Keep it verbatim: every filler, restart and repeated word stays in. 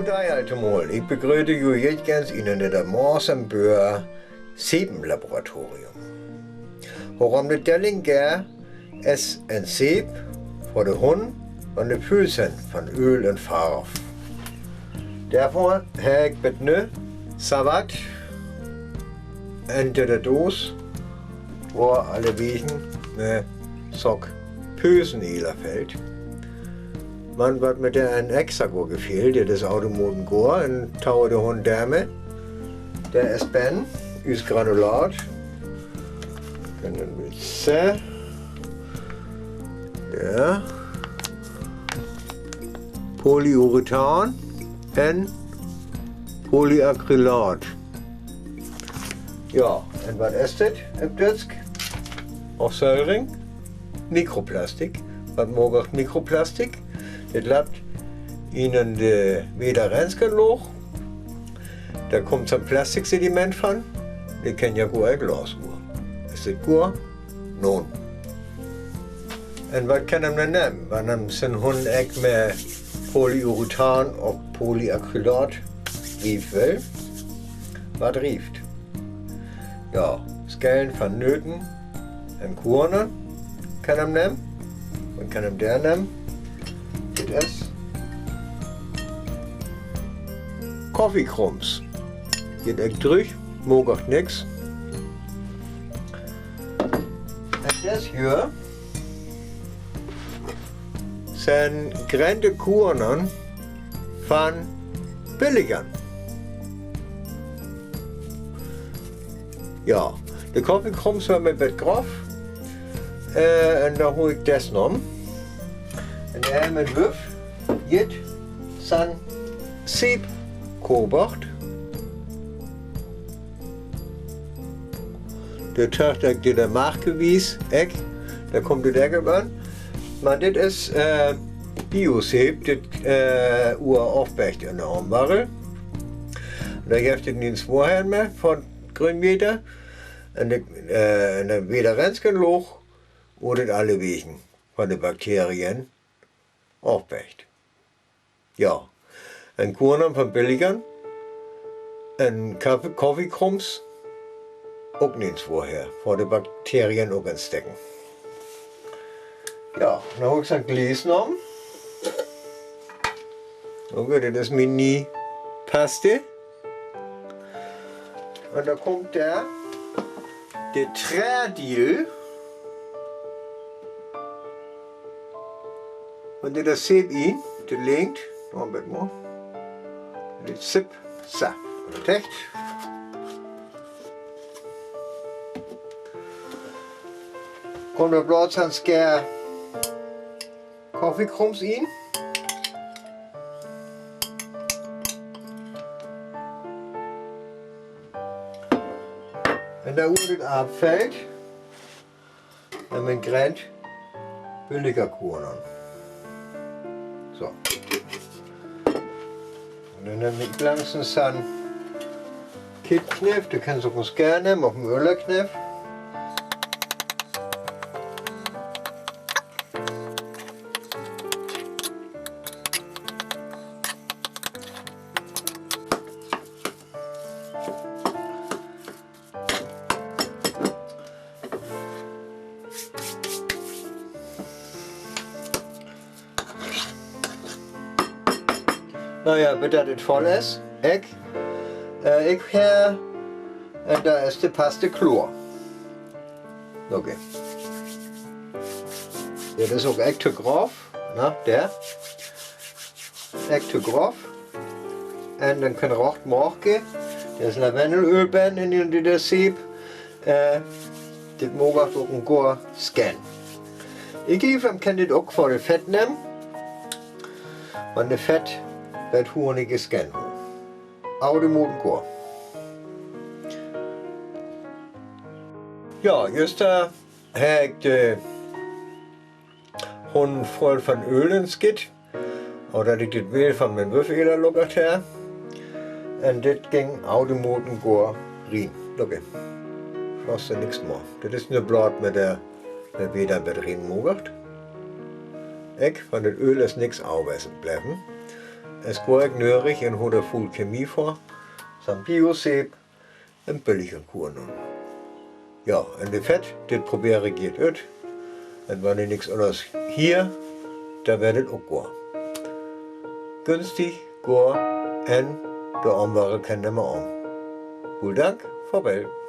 Goden Dag allemol, ik begröte ju jetz gäns in de Maas em Böa Seepenlaboratorium. Worum de Delling gär es en Seep för de Hund, un de Pösen von Öl un Farv. Dorvor hebb ik bet nu sawat en de Doos, wo alle Wegen ne Sock Pösen iela felt. Man wat mit de en extra goot gefält, dit is Audemoten goot, en Tauer de Hund Dame. Der is ben, is Granulat. Kenne wi se. Der. Polyurethan en Polyacrylat. Jo, en wat is dit op Düütsk? Of Söring? Mikroplastik. Wat maakt Mikroplastik? Dit löpt in de Wedder-Röntgenlaag. Dor kummt so'n Plastiksediment von. Dor kann jo goot Glas woren. Is dit goot? Noon. En wat kann em dan nemen? Wan em sien Hund ek met Polyurethan of Polyacrylat riepen well? Wat riept? Jo, Schellen von Nöten en Kurnern kann em nemen. Wan kann em dor nemen? Dit is Koffiekrumps. Dit ek trüch, maakt nix. En dit hei sent grende Kurnern von Billigern. Jo, de Koffiekrumps wöre mi bet groff. Äh, en dor hoof ik des nomen. En dor mit Wöff, jet, san Seep kobocht. De Töchter, die de Marke wies, ek, dor kummt de Deckel an. Man dit is, äh, Bioseep, dit, äh, woor ofbecht in de Omwarrel. Dor gifft et nix vörher mehr von Grönwedder. En de, äh, en de Wedder-Röntgenlaag woor dit alle Wegen von de Bakterien ofbecht. Jo. En Kurnern von Billigern. En Koff-, Koffiekrumps. Ok nix vörher. Vör de Bakterien ok ensteken. Jo, nu hoof ik san Glees nomen. Okay, dit is mien Paste. En dor kummt der de Tradiel. En dit is Seep in, de lengt, en bät mol. Dit Seep, zo, recht. Kummt dor blots en Scheer Koffiekrumps in. En dor woor et aafgefelt. En mit Grend Billigerkurnern. Zo. En dan nemm ik langsaam san Kittkniff, de kenn ik ok ens geern, of en Öllerkniff. Na ja, bit dat et voll is. Ik, äh, ik, äh, en dor is de Paste kloor. Okay. Dit is ok ech to groff, ne? Der. Ech to groff. En dan kann ik ok maken. Dor is Lavendelöl bie in de Seep. Äh, dit maak ok en goa Scan. Ik glööv, man kann dit ok vör de Fett nemmen. Want de Fett, dat Hunnige Scan. Aw, de Moden goa. Ja, jüst, äh, hebb ik de Hunn voll van Öl enskitt. Aw, dat ik dit Wäl van mien Wöffel lockert hebb. En dit ging aw de Moden goa rien. Lück. Floss dor nix mie. Dit is ne Blaad mit de, mit weder mit rien mocht. Ik, van dat Öl is nix awesend bleven. Es gor nich nödig un hoolt vull Chemie vör, sand Bioseep un billigen Kuur. Jo, un de Fett, dit probeer ik jet ut. Un wann nix anners hie, dan weed et ok gor. Günstig, gor, un de Aunwage kenn mer aun. Vull Dank, farwell.